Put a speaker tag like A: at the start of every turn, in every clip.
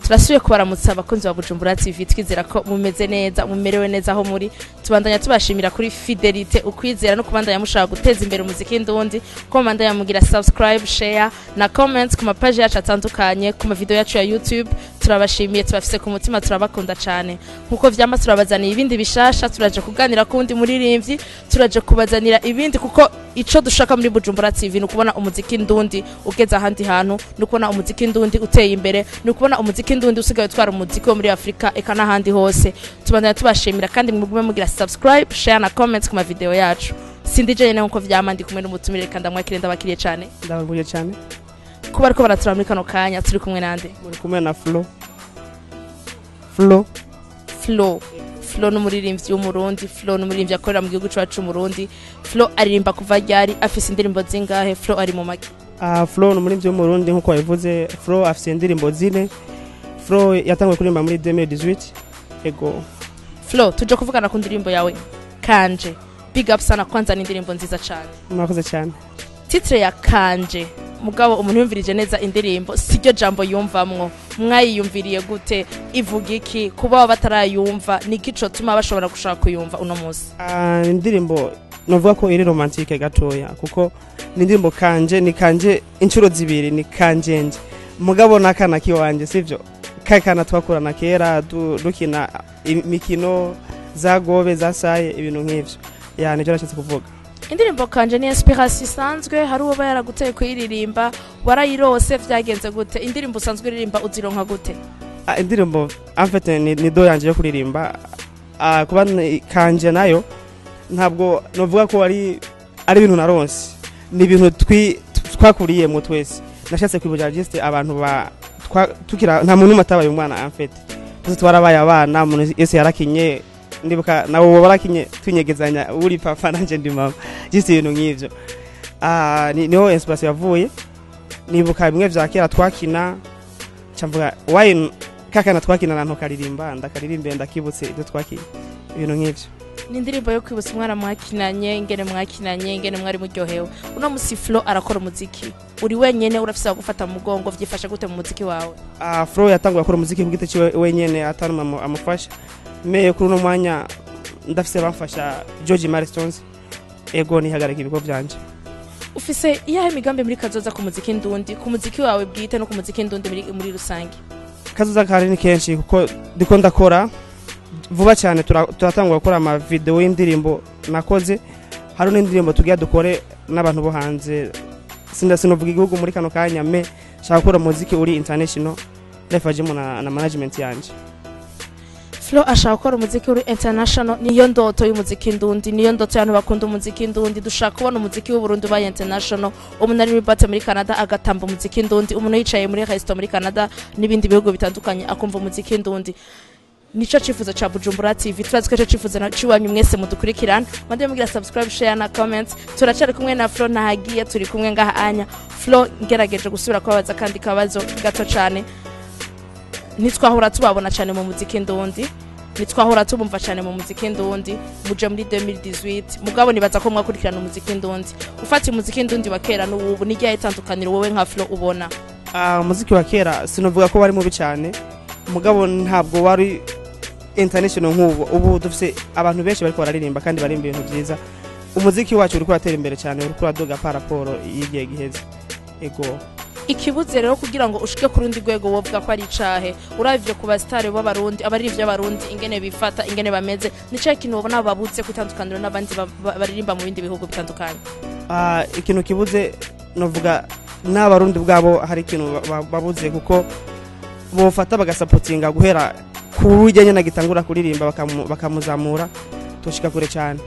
A: Turasubiye kubaramutsa, abakunzi ba Bujumbura TV. Twizera ko mumeze neza, mumerewe neza aho muri. Tubandanya tubashimira kuri fidélité, ukwizera no kubandanya mushaka guteza imbere umuziki ndundi, ko mubandanya mugira subscribe, share na comments ku mapaji yacu atandukanye, ku mavideo yacu ya YouTube. Turabashimiye, tubafise ku mutima, turabakunda cyane. Nkuko vyama, turabazaniye ibindi bishasha. Turaje kuganira ku wundi muririmbyi, turaje kubazanira ibindi, kuko ico dushaka muri Bujumbura TV ni ukubona umuziki ndundi ugeze ahandi hantu, ni ukubona umuziki ndundi uteye imbere, ni ukubona umuziki ndundi usigaye utwara umuziki wo muri Afrika eka n'ahandi hose. Tubandanya tubashimira kandi mugume mugira subscribe, share na comments ku mavideo yacu. Sindi jenyene nkuko vyama, ndi kumwe n'umutumire. Kandi ndamwakire, ndabakiriye cyane.
B: Ndabaguye cyane.
A: Kuba ariko baratura muri kano kanya, turi kumwe nande?
B: Muri kumwe na Flo Flo.
A: Flo Flo n'umuririmbyi w'Umurundi. Flo n'umuririmbyi akorera mu gihugu cyacu c'Umurundi. Flo aririmba kuva ryari? Afise indirimbo zingahe? Flo ari mu maki?
B: Flo ni umuririmbyi w'Umurundi nk'uko wabivuze. Flo afise indirimbo zine. Flo yatanguye kuririmba muri 2018, ego.
A: Flo, tuje kuvugana ku ndirimbo yawe Kanje. Big up sana kwanza, ni indirimbo nziza cyane.
B: Murakoze cyane.
A: Titre ya Kanje, mugabo umuntu yumvirije neza indirimbo siryo jambo yumvamwo. Mwayiyumviriye gute? Ivuga iki? Kuba batarayumva, ni iki cotuma bashobora gushaka kuyumva uno munsi?
B: Indirimbo novuga ko iri romantique gatoya, kuko ni indirimbo kanje, ni kanje inshuro zibiri, ni kanjenje mugabo n'akana kiwanje, sivyo? Kakana twakurana kera dukina imikino za gobe, za saye, ibintu nk'ivyo. Ya, nivyo nashatse kuvuga.
A: Indirimbo Kanje ni inspiration isanzwe? Hari uwo yaraguteye kuyiririmba? Warayirose? Vyagenze gute? Indirimbo usanzwe uririmba uzironka gute?
B: Indirimbo en fait ni don yanje yo kuririmba. Kuba kanje nayo ntabwo novuga ko ari ibintu naronse, ni ibintu twakuriyemo twese. Nashatse kwibuja juste abantu ba tukira, nta muntu n'umwe atabaye umwana. En fait twese twarabaye abana, umuntu wese yarakinye. Ndibuka nawe uwo barakinye twinyegezanya, uri papa nanje ndi mama, juste ibintu nk'ivyo. Niho inspiration yavuye. Nibuka bimwe vya kera twakina, camvuga why kakana twakina nanto karirimba, ndakaririmbe, ndakibutse ibyo twakinye, ibintu nk'ivyo.
A: Ni indirimbo yo kwibutsa umwana mwakinanye, ingene mwakinanye, ingene mwari muryohewe. Uno musi Flo arakora umuziki uri wenyene? Urafise gufata mu mugongo? Vyifashe gute mu muziki wawe?
B: Flo yatanguye akora umuziki ku giti ciwe wenyene, atari mama amufasha. Mais kuri uno mwanya ndafise bamfasha, George Milestones, ego, nihagarika ibigo vyanje.
A: Ufise iyahe migambi muri kazoza ku muziki ndundi, ku muziki wawe bwite no ku muziki ndundi muri rusange?
B: Kazoza kari ni kenshi, kuko ndiko ndakora vuba cyane. Turatangura gukora ama video y'indirimbo nakoze. Hari n'indirimbo tugiye dukore n'abantu bo hanze. Sinovuga igihugu muri kano kanya, mais shaka gukora umuziki uri international ndafashijemo na management yanje.
A: Flo ashaka gukora umuziki uri international. Niyo ndoto y'umuziki ndundi, niyo ndoto y'abantu bakunda umuziki ndundi. Dushaka kubona umuziki w'Uburundi ubaye international, umuntu ari muri boîte muri Canada agatamba umuziki ndundi, umuntu yicaye muri resto muri Canada n'ibindi bihugu bitandukanye akumva umuziki ndundi. Nico cifuzo ca Bujumbura TV. Turazi ko ico cifuzo ciwanyu mwese mudukurikirana. Mwande mugira subscribe, share na comments. Turacari kumwe na Flo, ntahagiye, turi kumwe ngaha anya. Flo, ngerageje gusubira kubabaza kandi kabazo gato cane. Ntitwahora tubabona cyane mu muziki ndundi, ntitwahora tubumva cyane mu muziki ndundi. Muje muri 2018, mugabo nibaza ko mwakurikirana umuziki ndundi. Ufata umuziki ndundi wa kera n'ubu, ni ryahe itandukaniro wowe nka Flo ubona?
B: Umuziki wa kera sinovuga ko wari mubi cyane, mugabo ntabwo wari international nk'ubu. Ubu dufise abantu benshi bariko bararirimba kandi baririmba ibintu vyiza. Umuziki wacu uriko uratera imbere cyane, uriko uraduga par rapport y'igihe giheze, ego.
A: Ikibuze rero kugira ngo ushike ku rundi rwego wovuga ko ari icahe, uravye ku basitari b'Abarundi, abaririmbyi b'Abarundi, ingene bifata, ingene bameze? Ni cahe kintu ubona babuze kutandukaniro n'abandi baririmba mu bindi bihugu bitandukanye?
B: Ikintu kibuze novuga n'Abarundi bwabo hari ikintu babuze, kuko bofata bagasapotinga guhera kurujya nyene agitangura kuririmba, bakamuzamura, toshika kure cyane.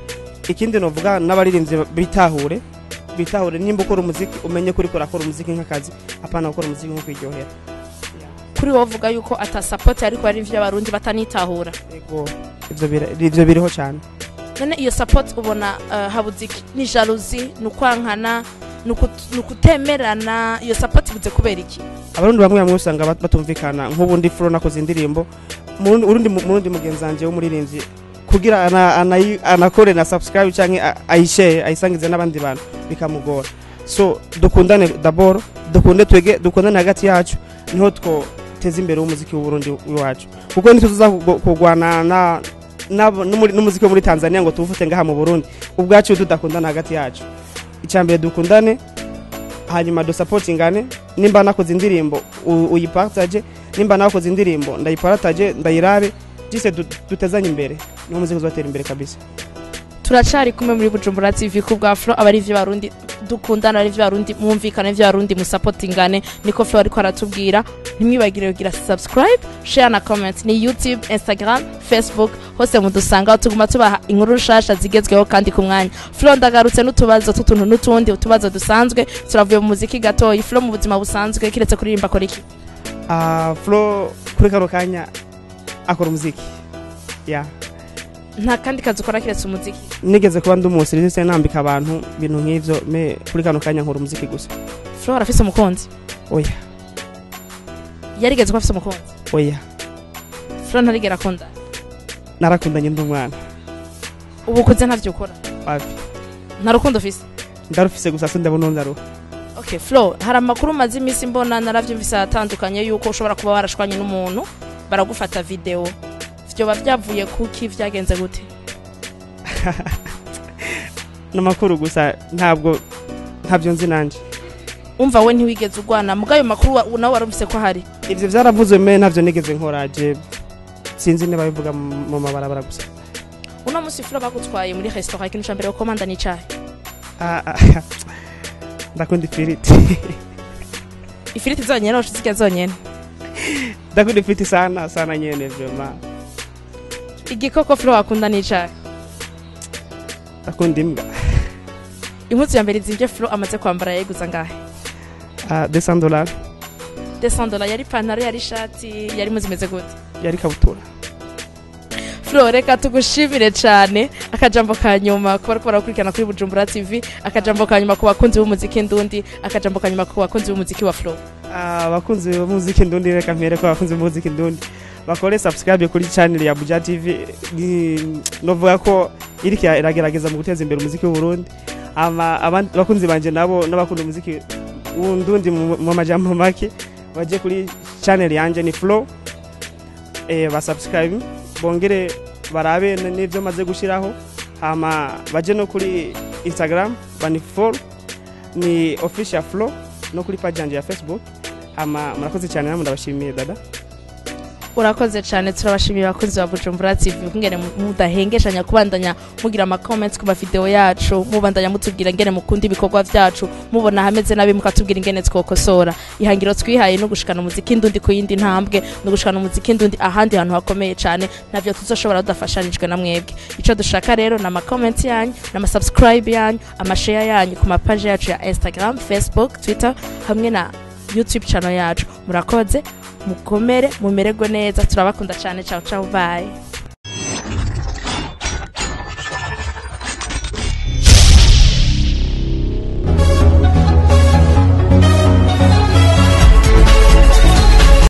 B: Ikindi novuga, n'abaririmbyi bitahure, bitahure nimba ukora umuziki umenye kuri urakora umuziki nk'akazi, apana gukora umuziki nko kwiryohera.
A: Kuri wowe uvuga yuko ata support, ariko abaririmbyi b'Abarundi batanitahura?
B: Ego, ivyo biriho cyane.
A: None iyo support ubona habuze iki? Ni jalousie? Ni ukwankana? Ni ukutemerana? Iyo support ibuze kubera iki?
B: Abarundi bamwe bamwe usanga batumvikana. Nk'ubu ndi Flo nakoze indirimbo, urundi mugenzi wanje w'umuririmbyi kugira anakore na subscribe canke ayishare, ayisangize n'abandi bantu, bikamugora. So dukundane d'abord, dukunde twege, dukundane hagati yacu, niho two duteze imbere umuziki w'u Burundi wacu, kuko ntituza kugwana na n'umuziki wo muri Tanzania ngo tuwufate ngaha mu Burundi ubwacu tudakundana hagati yacu. Icambere dukundane, hanyuma dusapotingane. Nimba nakoze indirimbo uyipartage, nimba nakoze indirimbo ndayipartage, ndayirabe, jise dutezanye imbere, niwo muziki uzatera imbere kabisa.
A: Turacari kumwe muri Bujumbura TV ku bwa Flo. Abari ivyo Barundi dukundana, ari ivyo Barundi mwumvikana, ivyo Barundi musapotingane, niko Flo ariko aratubwira. Ntimwibagire kugira subscribe, share na comment. Ni YouTube, Instagram, Facebook, hose mudusanga, tuguma tubaha inkuru nshasha zigezweho kandi ku mwanya. Flo, ndagarutse n'utubazo tw'utuntu n'utundi, utubazo dusanzwe. Turavuye mu muziki gatoyi. Flo mu buzima busanzwe, kiretse kuririmba, akora iki?
B: Flo kuri kano kanya akora umuziki, yeah.
A: Nta kandi kazi ukora kiretse umuziki?
B: Nigeze kuba ndi umuserivisi, nambika abantu, ibintu nk'ivyo, mais kuri kano kanya nkora umuziki gusa.
A: Flo arafise umukunzi?
B: Oya.
A: Yarigeze kuba afise umukunzi?
B: Oya.
A: Flo ntarigera akunda?
B: Narakundanye ndi umwana.
A: Ubu ukuze ntavyo ukora?
B: Wapi.
A: Nta rukundo ufise?
B: Ndarufise, gusa sindabona uwo ndaruha.
A: Okay, Flo, hari amakuru maze iminsi mbona, naravyumvise atandukanye, yuko ushobora kuba warashwanye n'umuntu baragufata video. Vyoba vyavuye kuki? Vyagenze gute?
B: N'amakuru gusa, ntabwo ntabyo nzi nanje.
A: Umva, we ntiwigeze urwana, muga ayo makuru nawe warumvise ko hari?
B: Ivyo vyaravuzwe, mais ntavyo nigeze nkora je, sinzi niba bivuga mu mabarabara gusa.
A: Uno munsi Flo bagutwaye muri restaurant, ikintu ca mbere ukomanda ni icahe?
B: Ah, ah, ndakunda ifiriti.
A: Ifiriti zonyene woca uzirya zonyene?
B: Ndakunda ifiriti sana sana nyene, vraiment.
A: Igikoko Flo wakunda ni icahe?
B: Ndakunda imbwa.
A: Impuzu ya mbere izimvye Flo amaze kwambara yayiguza ngahe?
B: $200.
A: $200. Yari ipantaro, yari ishati, yari impuzu imeze gute?
B: Yari kabutura.
A: Flo, reka tugushimire cyane. Akajambo ka nyuma kuba bariko barakurikirana kuri Bujumbura TV, akajambo ka nyuma ku bakunzi b'umuziki ndundi, akajambo ka nyuma ku bakunzi b'umuziki wa Flo.
B: Abakunzi b'umuziki ndundi, reka mpere ko abakunzi b'umuziki ndundi bakore subscribe kuri channel ya Buja TV. Novuga ko iriko iragerageza mu guteza imbere umuziki w'u Burundi. Ama abandi bakunzi banje nabo n'abakunda umuziki w'undundi, mu majambo make, baje kuri channel yanje ni Flo, ba subscribe, bongere barabe n'ivyo maze gushiraho. Hama baje no kuri Instagram bani follow, ni official Flo, no kuri page yanje ya Facebook. Hama murakoze cyane namwe, ndabashimiye dada.
A: Urakoze cyane. Turabashimiye abakunzi ba Bujumbura TV kungene mudahengeshanya kubandanya mugira ama comments ku mavideo yacu, mubandanya mutubwira ingene mukunda ibikorwa vyacu, mubona hameze nabi mukatubwira ingene twokosora. Ihangiro twihaye no gushikana umuziki ndundi ku yindi ntambwe, no gushikana umuziki ndundi ahandi hantu hakomeye cyane. Navyo tuzoshobora tudafashanijwe na mwebwe. Ico dushaka rero ni ama comments yanyu, n'ama subscribe yanyu, ama share yanyu ku mapaje yacu ya Instagram, Facebook, Twitter hamwe na YouTube channel yacu. Murakoze, mukomere, mumererwe neza, turabakunda cyane. Ciao ciao, bye.